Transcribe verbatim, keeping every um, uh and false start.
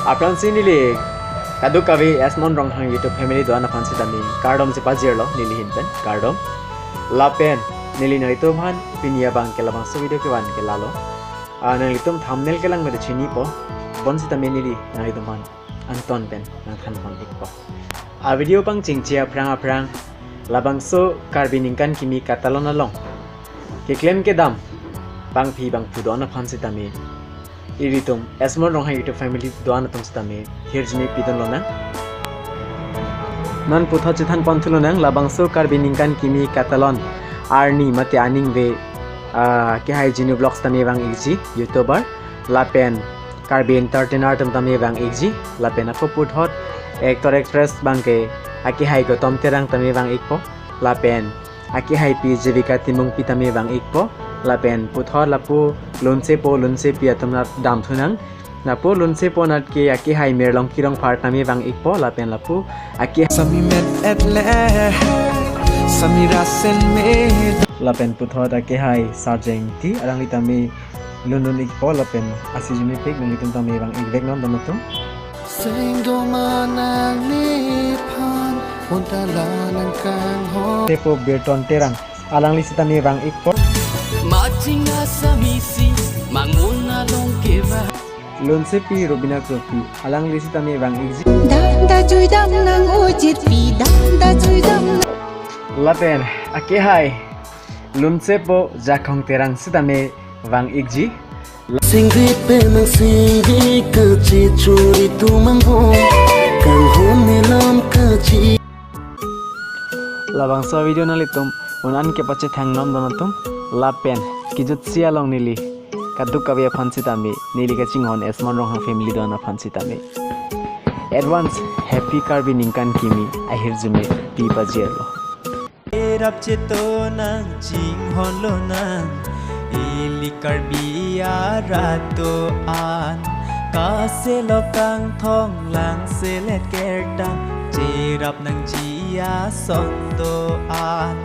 Aphrangsi neli kadokave Esmon Ronghang YouTube family do-an aphan sitame kardom si pajirlo neli ahin pen, kardom. Lapen neli nanglitum aphan pini abang ke labangso video kevan ke lalo. Ah, nanglitum thumbnail kelang mete chinipo. Bonsitame neli nanglitum aphan angton pen nangthan pon-ikpo. A video pangchengche aphrang aphrang labangso Karbi Ningkan Kimi Katalon along keklem kedam bangphi bangphu do-an aphan sitame ilitum Esmon Ronghang YouTube family do-an atum sitame hirjume pidun lonang. Non puthot chethan pon thu lonang, labangso Karbi Ningkan Kimi Katalon arni mate aningve, ah, akehai Genu Vlogs tame vang-ikji, YouTuber, lapen Karbi entertainer atum tame vang-ikji, lapen ako puthot actor actress abangke akehai Gautam Terang tame vang-ikpo, lapen akehaipi Jivika Timungpi tame vang-ikpo, lapen puthot lapu Lunsepo Lunsepi atum nat damthunang. Lapu Lunsepo nat ke akehai Mirlongki Rongphar tame vang-ikpo, lapen lapu ake Sami met et le, sami rasen me. Lapen puthot akehai Sarjeng Ingti, alangli tame lun-un-ikpo, lapen asijumepik nanglitum tame vang-ikvek non don atum. Seng do ma nangliphan, bonta la nangkanghon. Sepo Birton Terang, alangli sitame vang-ikpo. Maching asa misi, mangun along keva. Lunsepi Rubina Kropi, alangli sitame vang-ikji. Dam da jui dam nang ujit pi, dam da jui dam nang. Lapen akehai Lunsepo Jakhong Terang sitame vang-ikji. Singri penang singri kachi churi tumang bo, kanghon nilam kachi. Labangso video nanglitum un-an kepachethang non don atum, lapen kejutsi along neli kadokave aphan sitame, neli kachinghon Esmon Ronghang family do-an aphan sitame advance Happy Karbi Ningkan Kimi ahirjume pi pajirlo. Erap cheto nang chinghon lonang, ili Karbi arat do-an, kaselo kangthong lang selet kertang, cherap nangji ason do-an.